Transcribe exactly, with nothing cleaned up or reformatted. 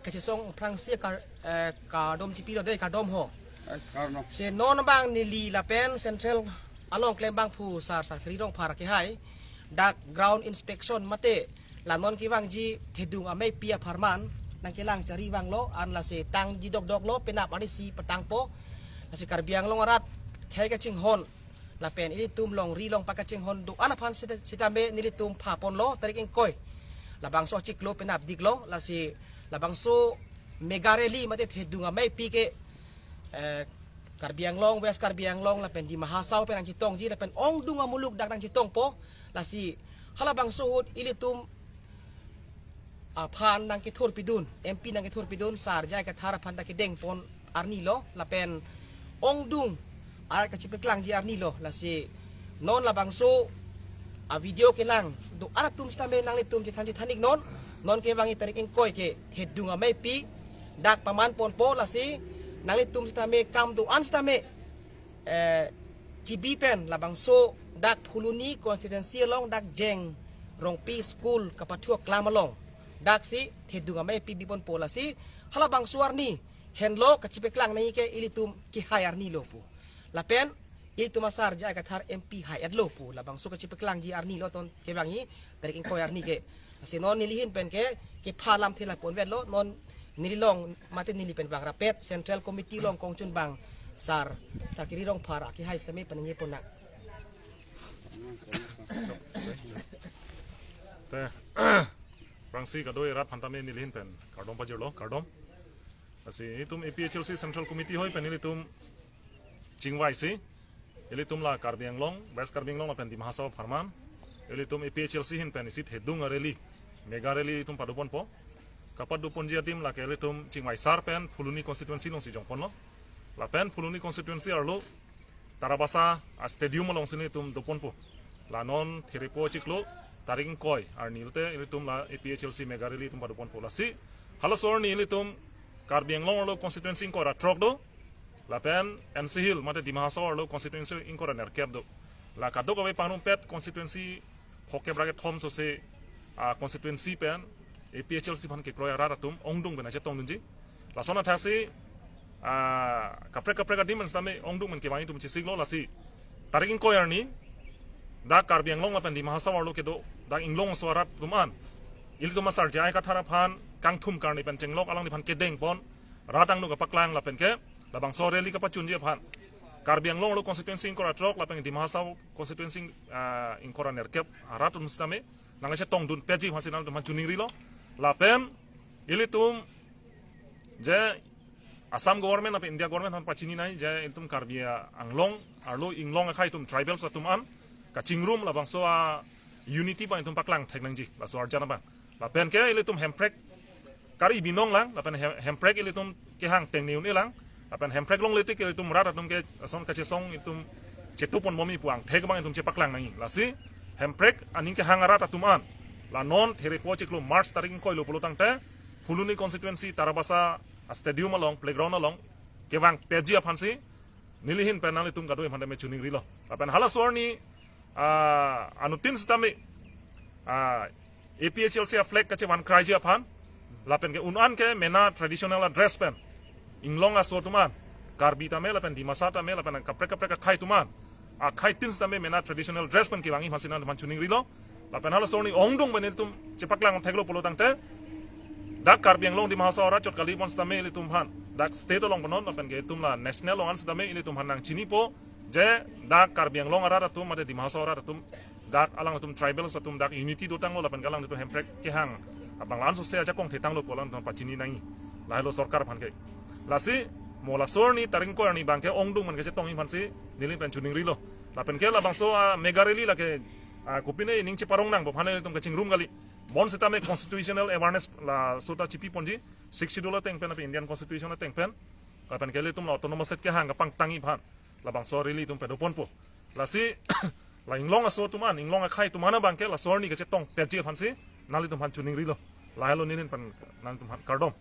Kachesong aphrangsi kar, eh, kardom chipilo dei, kardom ho. Ai, kardom. Si non abang neli lapen Central along klembangphu sar, sar Kiri Rongphar akehai dak ground inspection mate la non kevangji Thedung Ameipi apharman nangkelang chari vanglo, an lasi tangji dokdoklo, penap arnisi patangpo. Lasi Karbi Anglong arat khei kachinghon lapen ilitum longri longpat kachinghon do-an aphan sita-, sitame nelitum phaponlo tarik ingkoi. Labangso achiklo penapdiklo, lasi labangso mega rally mate Thedung Ameipi ke, eh, Karbi Anglong, West Karbi Anglong lapen Dima Hasao pen nangchetongji lapen ongdung amuluk dak nangchetongpo. Lasi halabangso ahut ilitum aphan nangkethurpidun, M P nangkethurpidun sar J I Kathar aphan ta kedengpon arnilo lapen ongdung arat kachipeklangji arnilo. Lasi non labangso a-video kelang do-an atum sitame nanglitum chethan chethan-iknon. Non kevangji tarik ingkoi ke Thedung Ameipi dak pamanponpo, lasi nanglitum sitame kam do-an sitame, eh, chibi pen labangso dak Phuloni constituency along dak Jeng Rongpi school kapathu aklam along daksi Thedung Ameipi biponpo, lasi halabangso arni henlo kachipeklang nangji ke ilitum kehai arnilo pu. Lapen ilitum asar J I Kathar M P hai-etlo pu. Labangso kachipeklangji arnilo non kevangji tarik ingkoi arni ke. Lasi non nelihin pen ke kepha lamthe la ponvetlo, non neli along mate neli pen bang rapet Central Committee along kongchunbang sar, sar Kiri Rongphar akehai sitame paningje ponnang. Te, aphrangsi kadokave arat aphan tame nelihin pen kardom pajirlo, kardom. Lasi itum A P H L C Central Committee hoi pen ilitum chingvaisi, ilitum la Karbi Anglong, West Karbi Anglong lapen Dima Hasao apharman ilitum A P H L C ahin pen isi Thedung a-rally, mega rally ilitum padoponpo. Kapadoponji adim lake ilitum chingvai sar pen Phuloni constituency alongsi jongponlo. Lapen Phuloni constituency arlo Tarabasa a-stadium alongsi nelitum doponpo. La non therepo achiklo tarik ingkoi arni lote ilitum la A P H L C mega rally itum padoponpo. Lasi halaso arni ilitum Karbi Anglong arlo constituency ingkoi ra throk do, lapen N C Hills mate Dima Hasao arlo constituency ingkoi ra nerkep do. La kadokave pangrumpet constituency phokep ra kethom sose, ah, constituency pen A P H L C aphan kekroi arat atum ongdung pen nangchetongdunji. Lason athaksi, ah, kaprek kaprek adim pen sitame ongdung pen kevang itum chesiklo, lasi tarik ingkoi arni dak Karbi Anglong lapen Dima Hasao arlo kedo dak Inglong aso arat atum an ilitum asar J I Kathar aphan kangthum karni pen chenglok alangliphan kedengpon rat angno kapaklang lapen ke labangso rally kapachunji aphan Karbi Anglong arlo constituency ingkoi ra throk lapen Dima Hasao constituency, ah, ingkoi ra nerkep arat atum sitame nangchetongdunpetji aphansi nangtum aphan choningrilo. Lapen ilitum je Assam government lapen India government aphan pachini nangji je ilitum Karbi Anglong arlo Inglong akhei atum tribals atum an kachingrum labangso a-unity abang itum paklang thek nangji, laso arjan abang. Lapen ke ilitum hemprek kari binong lang, lapen hem-, hemprek ilitum kehang tengne un-e lang, lapen hemprek longle tik ilitum rat atum ke ason kachesong itum chetuponbomji pu angthek abang itum chepaklang nangji. Lasi hemprek aning kehang arat atum an la non therepo achiklo March tarik ingkoi lo pulo tangte Phuloni constituency Tarabasa a-stadium along, playground along kevangpetji aphansi nelihin pen nanglitum kadokave aphan tame choningrilo. Lapen halaso arni, ah, anuttin sitame, ah, A P H L C a-flag kachevankraiji aphan lapen ke un-an ke mena traditional a-dress pen Inglong aso atum an, Karbi tame lapen Dimasa tame lapen kaprek kaprek akhei atum an, akhei tin sitame mena traditional dress pen kevangji aphansi nangtum aphan choningrilo. Lapen halaso arni ongdung pen itum chepaklang theklo pulo tangte dak Karbi Anglong Dima Hasao arat chot kali pon sitame ilitum aphan dak state along punon lapen ke itum la national along an sitame ilitum aphan nangchinipo je dak Karbi Anglong arat atum mate Dima Hasao arat atum dak alangtum tribals atum dak unity dotanglo lapen ke alangtum hemprek kehang abang la-an sose ajakong thetanglo pu alangtum pachini nangji. Lahelo sorkar aphan ke. Lasi mo laso arni tarik ingkoi arni abang ke ongdung pen kachetongji aphansi neli pen choningrilo. Lapen ke labangso a-mega rally lake, ah, kopine ning cheparong nangpo aphan itum kachingrum kali. Bonseta me constitutional awareness laso ta chipiponji, Sixth Schedule ateng pen, api Indian Constitution ateng pen, lapen ke ilitum la autonomous state kehang kapangtangji aphan labangso rally itum padoponpo. Lasi la Inglong aso atum an, Inglong akhei atum an abang ke laso arni kachetongpetji aphansi nanglitum aphan choningrilo. Lahelo neli pen nanglitum aphan kardom.